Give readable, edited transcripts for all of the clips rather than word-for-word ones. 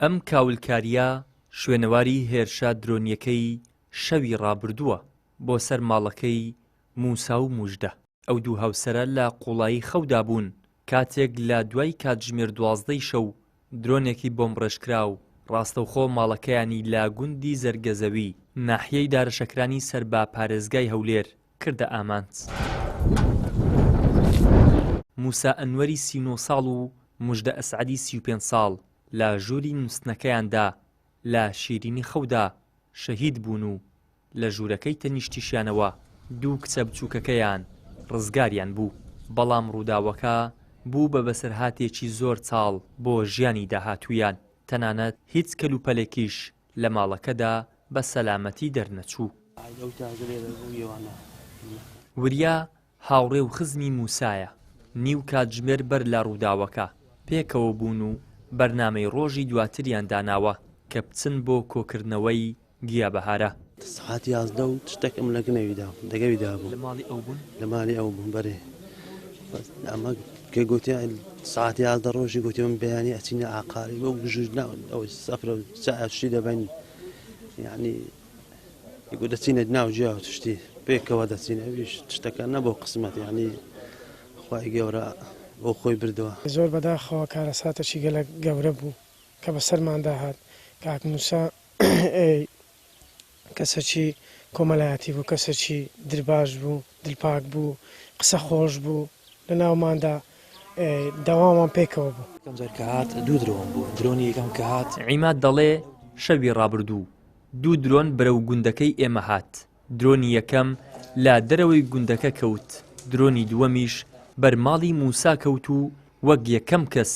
ئەم کاولکارییە شوێنەواری هێرشە درۆنییەکەی شەوی ڕابردووە بۆ سەر ماڵەکەی موسا و موژدە. ئەو دوو هاوسەرە لە قوڵایی خەودا بوون کاتێک لە دوای کاتژمێر دوازدەی شەو درۆنێکی بۆمبڕێژکراو ڕاستەوخۆ ماڵەکەیانی لە گوندی زەرگەزەوی ناحیەی دارەشەکرانی سەر بە پارێزگای هەولێر کردە ئامانج. موسا ئەنوەری 39 ساڵ و مژدە ئەسعەدی 35 ساڵ لە ژووری نووستنەکەیاندا لە شیرینی خەودا شەهید بوون و لە ژوورەکەی تەنیشتیشیانەوە دوو کچە بچووکەکەیان ڕزگاریان بوو، بەڵام ڕووداوەکە بوو بە بەسەرهاتێکی زۆر چاڵ بۆ ژیانی داهاتوویان، تەنانەت هیچ کەلوپەلێکیش لە ماڵەکەدا بە سەلامەتی دەرنەچوو. وریا هاوڕێ و خزمی موسایە، نیو کاتژمێر بەر لە ڕووداوەکە، پێکەوە بوون و بەرنامەی ڕۆژی دواتریان داناوە کە بچن بۆ کۆکردنەوەی گیا بەهارە. سەعات 11 و شتێک ئەم لە گنەوی دا دەگەوی دا بوو. لە ماڵی ئەو بوون؟ لە ماڵی ئەو بوون بەرێ. بەس ئەمە کە گوتی سەعات 11 ڕۆژی گوتی من بەیانی ئەچینە ئاقاری بۆ گژ نا ئەو سەفرە و چا شتی دەبەین یعنی گوت دەچینە ناو جیا و شتی پێکەوە دەچین ئەویش شتەکە نەبوو قسمەت یعنی خوای گەورە بۆ خۆی بردەوە. زۆر بەداخەوە کارەساتەکی گەلەک گەورە بوو کە بەسەرماندا هات کاک موسا کەسەکی کۆمەلایەتی بوو کەسەکی درباش بوو دلپاک بوو قسە خۆش بوو لە ناوماندا دەوامان پێکەوە بوو. یەکەم جار کە هات دوو درۆن بوو درۆنی یەکەم کە هات. عیماد دەڵێ شەوی ڕابردوو دوو درۆن بەرەو گوندەکەی ئێمە هات، درۆنی یەکەم لە دەرەوەی گوندەکە کەوت، درۆنی دووەمیش بەر ماڵی موسا کەوت و وەک یەکەم کەس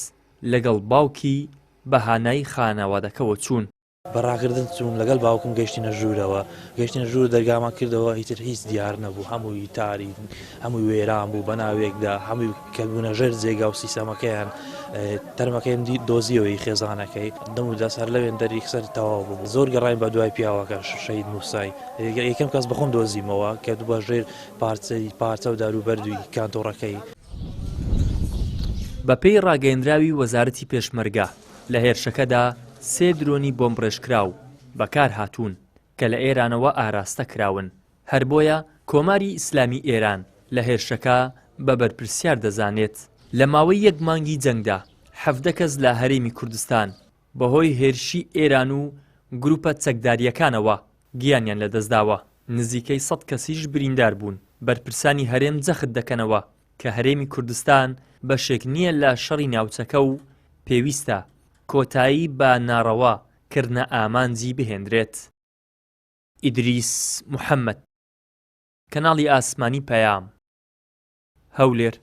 لەگەڵ باوکی بە هانای خانەوادەکەوە چوون. بە ڕاکردن چووم لەگەڵ باوکم گەیشتینە ژوورەوە، گەیشتینە ژوور دەرگامان کردەوە ئیتر هیچ دیار نەبوو هەمووی تاری هەمووی وێران بوو بەناوێکدا هەمووی کەبوونە ژێر جێگا و سیسەمەکەیان تەرمەکەیم دی دۆزیەوەی خێزانەکەی دەم و دەست هەر لەوێن دەری سەر تەواو بوو زۆر گەڕاین بە دوای پیاوەکە شەهید موسای یەکەم کەس بەخۆم دۆزیمەوە کە بە ژێر پارچەی پارچە و داروبەردووی کانتۆڕەکەی. بەپێی ڕاگەیەندراوی وەزارەتی پێشمەرگە، لە هێرشەکەدا سێ درۆنی بۆمبڕێژکراو بەکارهاتوون کە لە ئێرانەوە ئاراستە کراون، هەر بۆیە کۆماری ئیسلامی ئێران لە هێرشەکە بە بەرپرسیار دەزانێت. لە ماوەی یەک مانگی جەنگدا 17 کەس لە هەرێمی کوردستان بەهۆی هێرشی ئێران و گروپە چەکدارییەکانەوە گیانیان لەدەستداوە، نزیکەی سەد کەسیش بریندار بوون، بەرپرسانی هەرێم جەخت دەکەنەوە کە هەرێمی کوردستان بەشێک نییە لە شەڕی ناوچەکە و پێویستە کۆتایی بە ناڕەوا کردنە ئامانجی بهێندرێت. ئیدریس محەمەد، کەناڵی ئاسمانی پەیام، هەولێر.